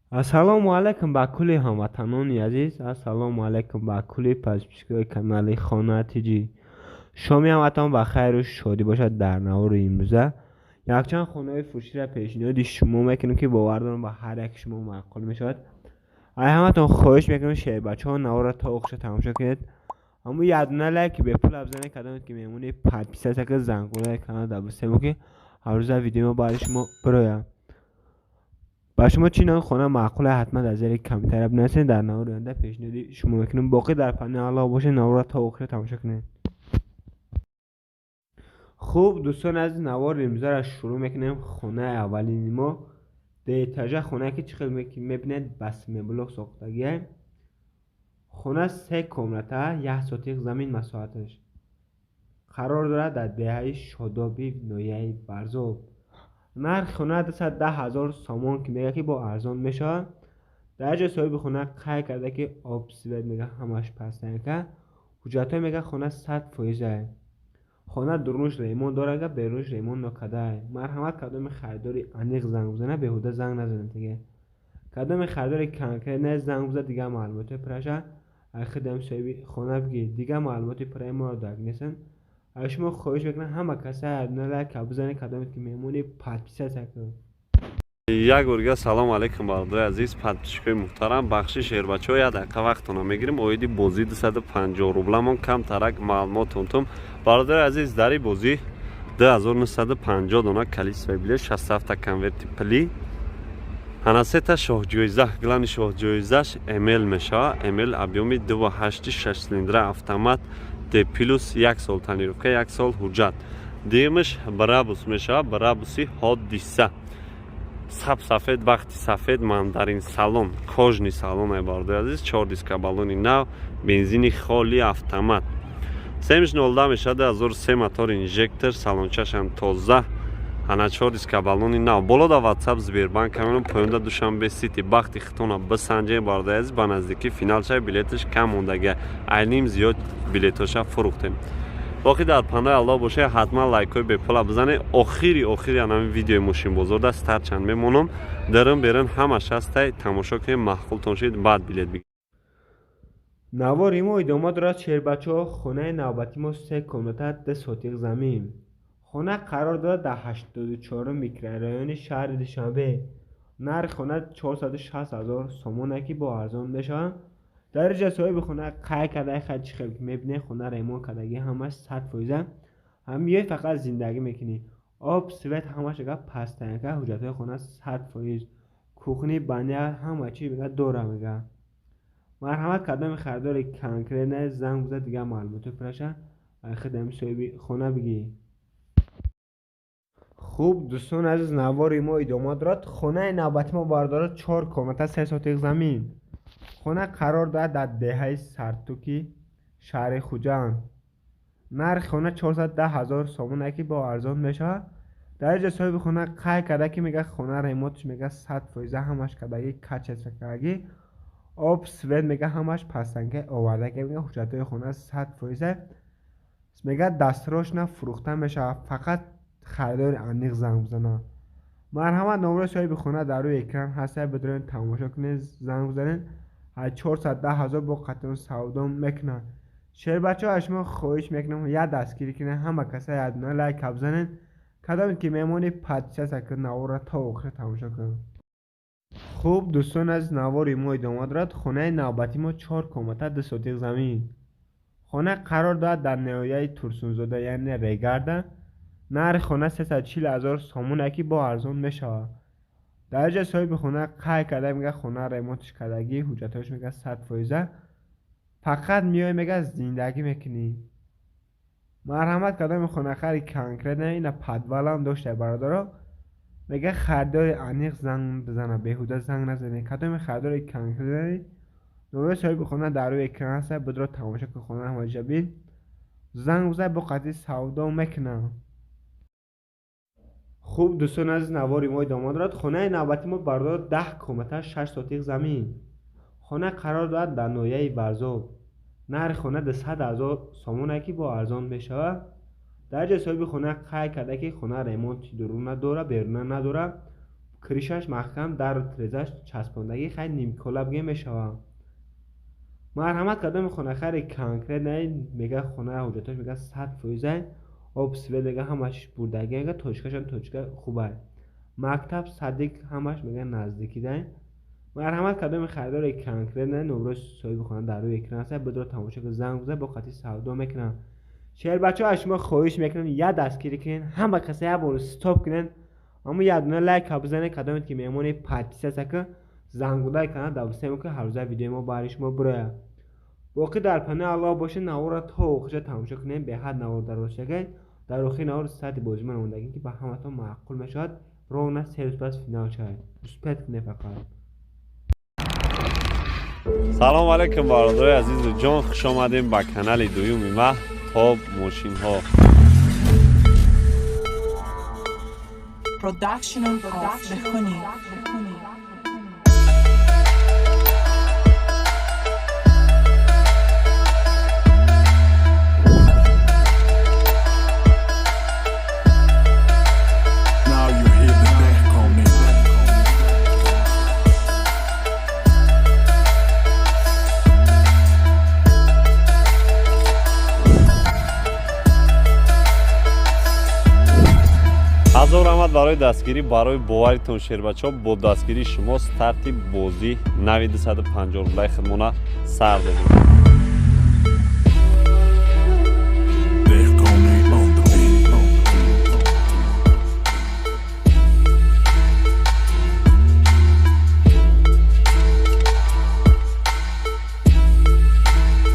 Ассалому алайкум ба кулли ҳамватанони азиз, ассалому алайкум ба кулли подписчикои канали Хона ТЖ. Шоми ҳаматон ба хайру шодӣ бошад. Дар навори имрӯза якчанд хонаҳои фурӯширо пешниҳоди шумо мекунем, ки бовар дорам, ба ҳар яки шумо маъқул мешавад. Ай ҳаматон хоҳиш мекунем, шербачаҳо, наворро то охиша тамошо кунед. Ҳамун якдона лайки бепул бизанед, кадомед ки меҳмони, подписаться кунед, зангӯлаи канал дабустемо, ки ҳаррӯза видеои мо барои шумо бирояд. Ба шумо чӣ навъ хона маъқул, ҳатман дар зери комментария бинависед, дар навори оянда пешниҳоди шумо мекунем. Боқӣ дар паноҳи Аллоҳ бошед, наворро то охира тамошо кунед. Хуб, дӯстони азиз, навори имрӯзаро шурӯъ мекунем. Хонаи аввалини мо дуэтажа хонае, ки чӣ хел мебинед, ба семиблок сохтагие. Хона се комната, як сотих замин масоҳаташ. Қарор дорад дар деҳаи Шодоби ноҳияи Варзоб. Нархи хона 210 000 сомон, ки мегӯяд, ки бо арзон мешавад. Дар ҷои соҳиби хона қайд карда, ки об, свет, мега, ҳамаш постоянка, ҳуҷҷатҳое, мега, хона 100%-а. Хона дурунаш ремонт дорад, берунаш ремонт нокардаа. Марҳамат, кадоми харидори аниқ занг бизанад, беҳуда занг назанед. Дига кадоми харидори конкретно занг бизад, дигар маълумотҳои пурраша худи соҳиби хона бигиред. Дигар маълумоти пурраи моро дарк нестанд. Аз шумо хоҳиш мекунам, ҳама каса лайка бизанед, кадомед ки меҳмони, подписаться кунед. Як борга салом алейкум, бародари азиз, подписчикои муҳтарам. Бахши, шербачаҳо, як дақиқа вақтона мегирем. Оиди бозӣ 250 рубламон камтарак маълумот тунтум. Бародари азиз, дар ин бозӣ 2950 дона количество билет, 67 конверти пулӣ, ҳана сета шоҳҷоиза. Главный шоҳҷоизаш МЛ мешавад. МЛ объёми 2,8, 6 цилиндра, автомат, Д плюс, як сол тонировка, як сол ҳуҷҷат. Дуюмаш Брабус мешавад, Брабуси Ҳодиса, саб сафед, бахти сафед, мандарин салон, кожаный салон ай, бародари азиз, чор диска, баллони нав, бензини холи, автомат. Семиш нолда мешавад, 2003, мотор инжектор, салончашам тоза, ана чор диска, баллони нав. Боло да Ватсап, Сбербанк камерон, поёнда Душанбе Сити. Бахти хитона бисанҷем, бародари азиз, ба наздикӣ финал шава, билеташ кам мондага, айним зиёд билетоша фурӯхтем. Боқӣ дар паноҳи Аллоҳ бошед, ҳатман лайкҳои бепула бизанед. Охири охири анами видеои мошинбозор даст тарчанд мемонам, дарун берун ҳамаш ҳастай, тамошо кунед, маъқултон шид, баъд билет бигиред. Навори мо идома дорад, шербачаҳо. Хонаи навбати мо се комната, ду сотиқ замин. Хона қарор дорад дар 84-ум микрорайони шаҳри Душанбе. Нархи хона 460 000 сомоне, ки бо арзон мешавад. Дар инҷа соҳиби хона қайд карда, хай, чӣ хел мебинед, хона ремонт кардагӣ, ҳамаш 100%-а. Ҳам миёи, фақат зиндагӣ мекунӣ. Об, свет ҳамаш ага постоянка, ҳуҷҷатҳои хона 100%, кухня, баня, ҳама чи, мега, дора, мега. Марҳамат, кадоми харидори конкретно занг бизад, дигар маълумотҳои пурраша худи соҳиби хона бигиред. Хуб, дӯстони азиз, навори мо идома дорад. Хонаи навбати мо, бародаро, чор комната, се сотиқ замин. Хона қарор дорад дар деҳаи Сартуки шаҳри Хуҷанд. Нархи хона 410 000 сомоне, ки бо арзон мешавад. Дар инҷо соҳиби хона қайд карда, ки мега, хона ремонтш, мега, 100%-а, ҳамаш кардагӣ, качество кардагӣ, об, свет, мега, ҳамаш постоянка овардагӣ, мега, ҳуҷҷатҳои хона 100%-а, мега, дастрочно фурӯхта мешавад, фақат харидори аниқ занг бизанад. Марҳамат, номраи соҳиби хона дар рӯи экран ҳаста, бидоред, тамошо кунед, занг бизанед. 410 000 бо қатъиён савдо мекунад. Шербачаҳо, аз шумо хоҳиш мекунам, як дастгирӣ кунед, ҳама каса якдона лайка бизанед, кадоме ки меҳмони, подписаться кунед, наворро то охир тамошо кунед. Хуб, дӯстони азиз, навори мо идома дорад. Хонаи навбати мо чор комната, ду сотиқ замин. Хона қарор дорад дар ноҳияи Турсунзода, яъне Регарда. Нархи хона 340 000 сомоне, ки бо арзон мешавад. Дар инҷа соҳиби хона қайд карда, мега, хона ремонтш кардагӣ, ҳуҷҷатҳояш, мега, 100%-а, фақат меои, мега, зиндагӣ мекунӣ. Марҳамат, кадоми хонахари конкретно, ина подвалам дошта, бародаро, мега, харидори аниқ занг бизана, беҳуда занг назанед. Кадоми харидори конкретно, номраи соҳиби хона дар рӯи экран ҳаста, бидро, тамошо кун, хона ҳамаҷа бин, занг бизан, бо қатъи савдо мекунам. Хуб, дӯстони азиз, навори мо идома дорад. Хонаи навбати мо, бародаро, 10 комната, шаш сотиқ замин. Хона қарор дорад дар ноҳияи Варзоб. Нархи хона 200 000 сомоне, ки бо арзон мешавад. Дар ҷои соҳиби хона қайд карда, ки хона ремонти дуруна дора, беруна надорад. Крышаш маҳкам, дару тирезаш часпондагӣ, хай нимкола бигем мешавад. Марҳамат, кадоми хонахари конкретный мега, хона ҳуҷҷатош мега 100%, об, свет мега ҳамаш бурдагӣ, мега точкашон точка хубай. Мактаб, садик ҳамаш мега наздикидай. Марҳамат, кадоми харидори конкретный, номрои соҳиби хона дар рӯи экран аст, бидро тамошо кун, занг бизан, бо қатъи савдо мекунам. Шербачаҳо, аз шумо хоҳиш мекунам, як дастгирӣ кунед, ҳама каса як бор стоп кунед, аммо як дона лайка бизанед, кадомед ки меҳмони подписаться ка, зангулай кана давсем ки ҳаррӯза видеои мо барои шумо бирояд. Боқӣ дар паноҳи Аллоҳ бошед, наворро то охирша тамошо кунед, беҳад навор дарозшагай. Дар охири навор сатҳи бозима намондагӣ ки ба ҳаматон маъқул мешавад. Ровно 3 рӯз пас финал шавад. Успеть кунед фақат. Салом алейкум, бародарои азизу ҷон, хуш омадем ба канали дуюми ма, Топ мошинҳо. Production of Behkoni. Now you hear the Dehkoni. Ҳазор раҳмат барои дастгирӣ, барои боваритон, шербачаҳо. Бо дастгирии шумо старти бозӣ нави 250 рублаи худмона сар додем. Dehkoni on the beat.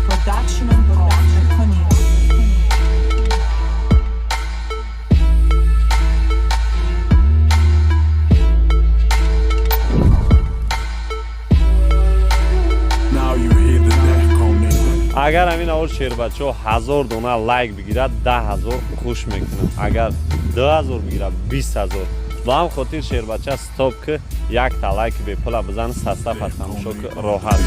Production of Behkoni. Now you hear the Dehkoni. Агар ҳамин аввал, шербачаҳо, 1000 дона лайк бигирад, 10 000 хуш мекунам, агар 2000 бигирад, 20 000. Ба ҳам хотир, шербача, стоп ки, якта лайки бепула бизан, састафа тамошо ки, роҳат.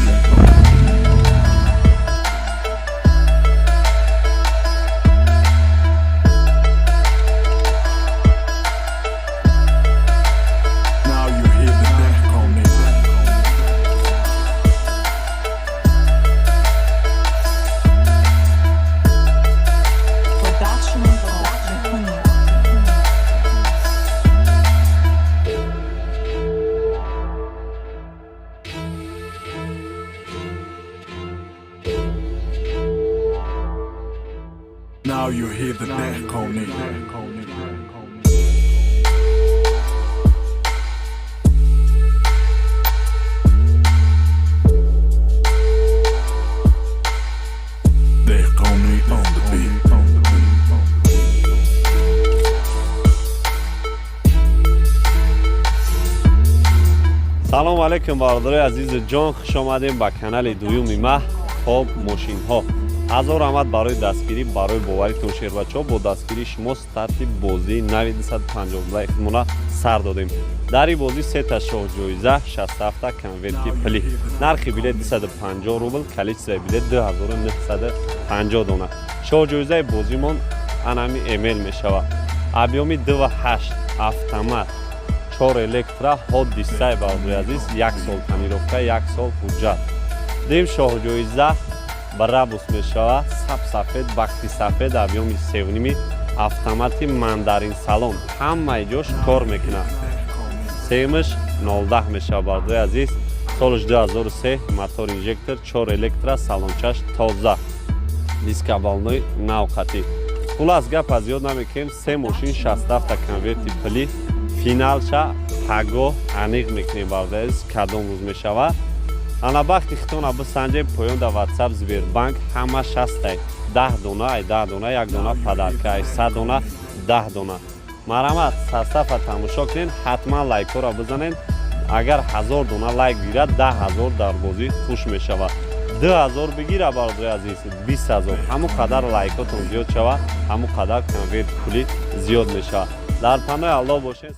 Now you hear the Dehkoni. Production of Behkoni. Now you hear the Dehkoni. Dehkoni on the beat. Салом алейкум, бародарои азизу ҷон, хуш омадем ба канали дуюми ма, Топ мошинҳо. Ҳазор раҳмат барои дастгирӣ, барои боваритон, шербачаҳо. Бо дастгирии шумо старти бозии нави 250 рублаи худмона сар додем. Дар ин бозӣ сета шоҳҷоиза, 67 конверти пулӣ. Нархи билет 250 рубл, количествои билет 2950 дона. Шоҳҷоизаи бозимон анами эмел мешавад, объёми 2,8, автомат, чор электро, ҳодисаи, бародари азиз, як сол тонировка, як сол ҳуҷҷат. Дим шоҳҷоиза Брабус мешавад, сабсафед, бахти сафед, объёми севними, автомати, мандарин салон, ҳамаи ҷош кор мекунад. Семаш 0,10 мешавад, бародари азиз, солаш 2003, мотор инжектор, чор электро, салончаш тоза, дискобалнои навқатӣ. Хулас, гап аз ёд намекунем. Се мошин, 67 конверти пулӣ. Финалша пагоҳ аниқ мекунем, бародари азиз, кадом рӯз мешавад. Ана бахти хитона бисанҷем. Поён дар Ватсап, Сбербанк ҳама шастай, 10 дона, ай 10 дона як дона подарка, ай 100 дона 10 дона. Марҳамат, састафа тамошо кунед, ҳатман лайкҳоро бизанед. Агар 1000 дона лайк бигирад, 10 000 дар бозӣ хуш мешавад. 2000 бигира, бародари азиз, 20 000. Ҳамон қадар лайкотон зиёд шавад, ҳамон қадар конверти пулӣ зиёд мешавад. Дар паноҳи Аллоҳ бошед.